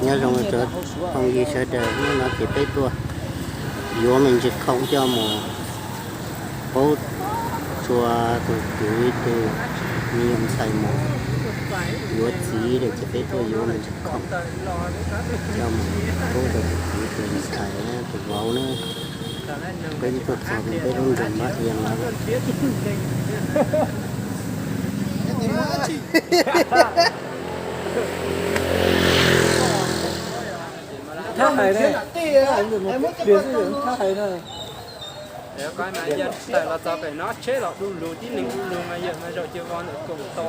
Nyob zoo cov phooj ywg sawv daws, hnub no ces peb tuaj yuav me ntsis khoom coj mus pub txhua tus kwv tus me nyuam ntxhais mus yuav txiv lawm ces peb tuaj yuav me ntsis khoom coj mus pub rau tus kwv tus ntxhais tus vauv na. Peb tuaj txog peb lub nroog Npab Iab no. Thab hais ne, thab hais na. Tawm los txog pem no tsheb los du lug tib leeg du lug mas yawm mas zaum cia vov ntawm koom to.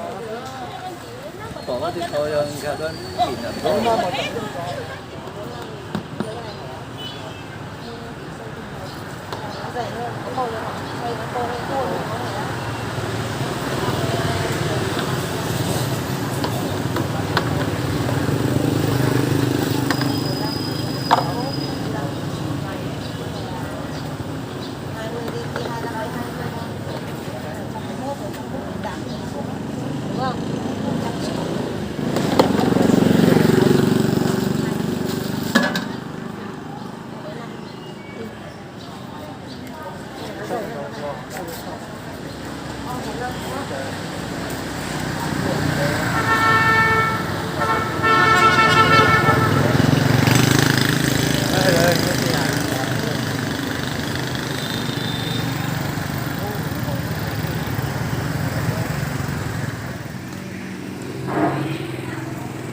Pom vaj tib thaum yog nkag dua tim ntawm.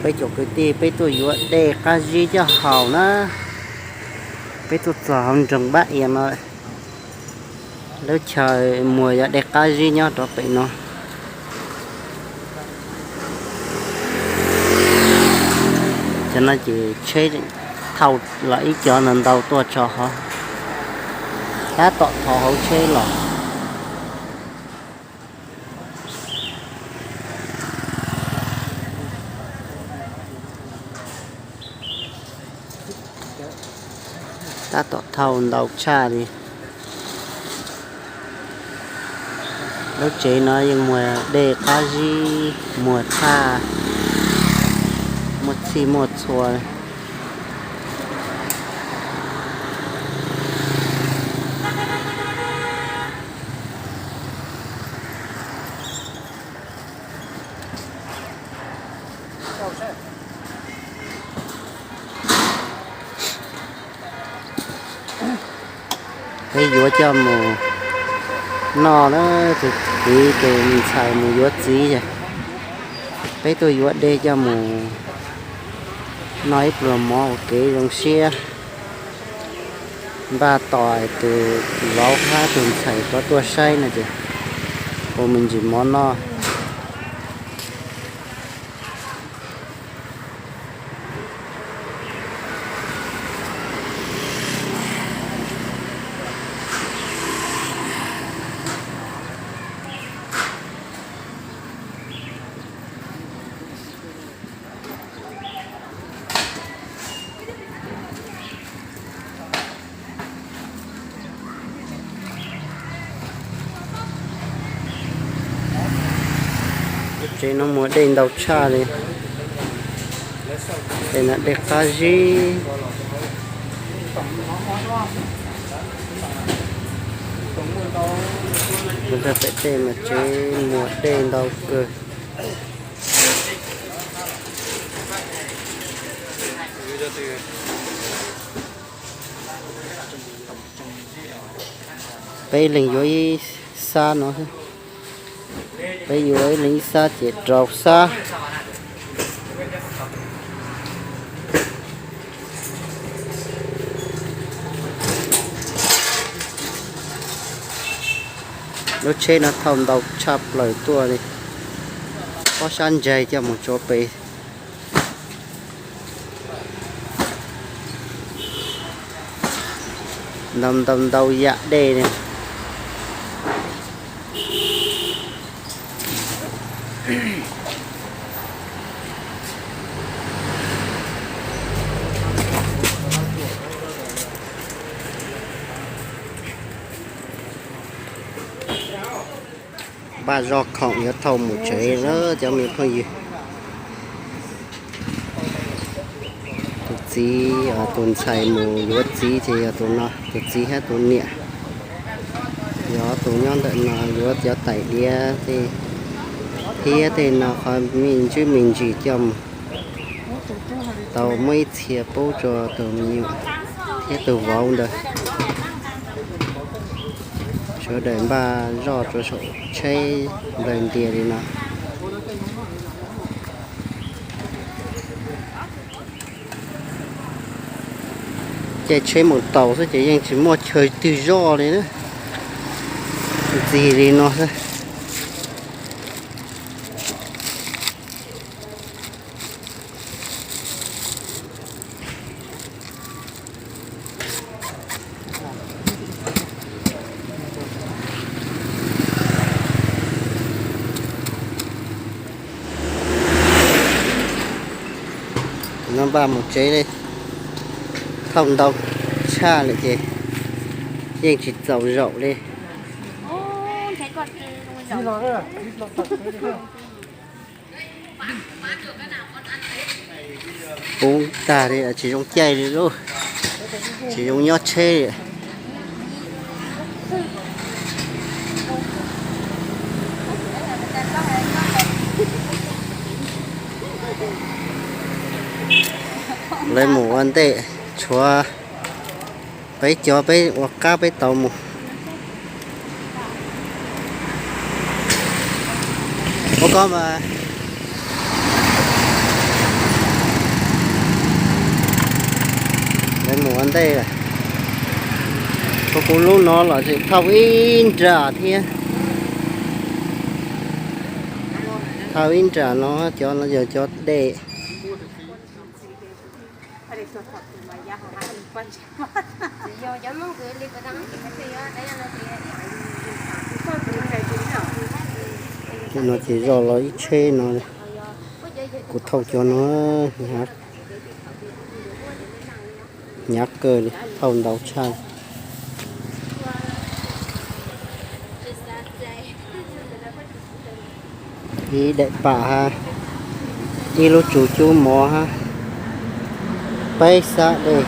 Peb cov kwv tij peb tuaj yuav dej qab zib coj haus na. Peb tuaj txog hauv nroog Npab Iab no, lub chaw muag yuav dej qab zib nyob rov pem no. Cov no ces tsheb thauj los ib co ntau ntau tuaj tso hov, tab tom thov hauv tsheb los. Tab tom thauj ntau tshaj li. Lub tsev no yeej muag dej qab zib, muag txhaj, muaj txhij muaj txhua. Peb yuav coj mus noj na, tus kwv tus ntxhais mus yuav txiv ces peb tuaj yuav dej coj mus noj ib pluag mov ua kev zoo siab. Npaj tos tus vauv hab tus ntxhais rov tuaj saib no ces ua me ntsis mov noj. Tsev no muag dej ntau tshaj li. Tej no dej qab zib. Mus rau pem tej mas tsev muag dej ntau kawg. Peb leeg yuav ib xab no. Peb yuav ib leeg ib xab ces rau xab. Lub tsheb no thauj ntau tshaj plaws tuaj li. Ob sab ntsaig coj mus tso pem. Ntau ntau ntau yam dej li. Npaj zoj khoom yuav thauj mus tsev lawm cov me phooj ywg. Txiv, tus ntxhais mus yuav txiv ces yog tus no, tus txiv thiab tus niam. Yog tus nyob ntawm no yuav cov tais diav tej thiab tej no qhov me ntsis me ntsis coj mus. Tau muaj ib txhia pub rau tus me nyuam thiab tus vauv ntawd. Sawv daws npaj zoj rau saum tsheb nplaws ntias li no. Caij tsheb mus taus xwb ces yeej tsis muaj chaw twg zoj li na. Ntxig li no xwb. No npaj mus tsev li, thauj ntau tshaj lawm ces yeej tsis txaus zaum li. Pub tag li, tsis zoo caij li lauj, tsis zoo nyob tsheb li. Lawv mus ua ntej, tshuav peb cov peb ua qab peb tau mus. Ua koj mas. Lawv mus ua ntej lawm. Kuv lub no los tseem thauj ib nram thiab. Thauj ib nram no, cov no yog cov dej. Cov no ces zoj los ib tsheb no. Kuv thauj cov no hnyav kawg li, thauj ntau tshaj. Ib daim pam hab, ib lub tsu cub mov hab, peb xab dej.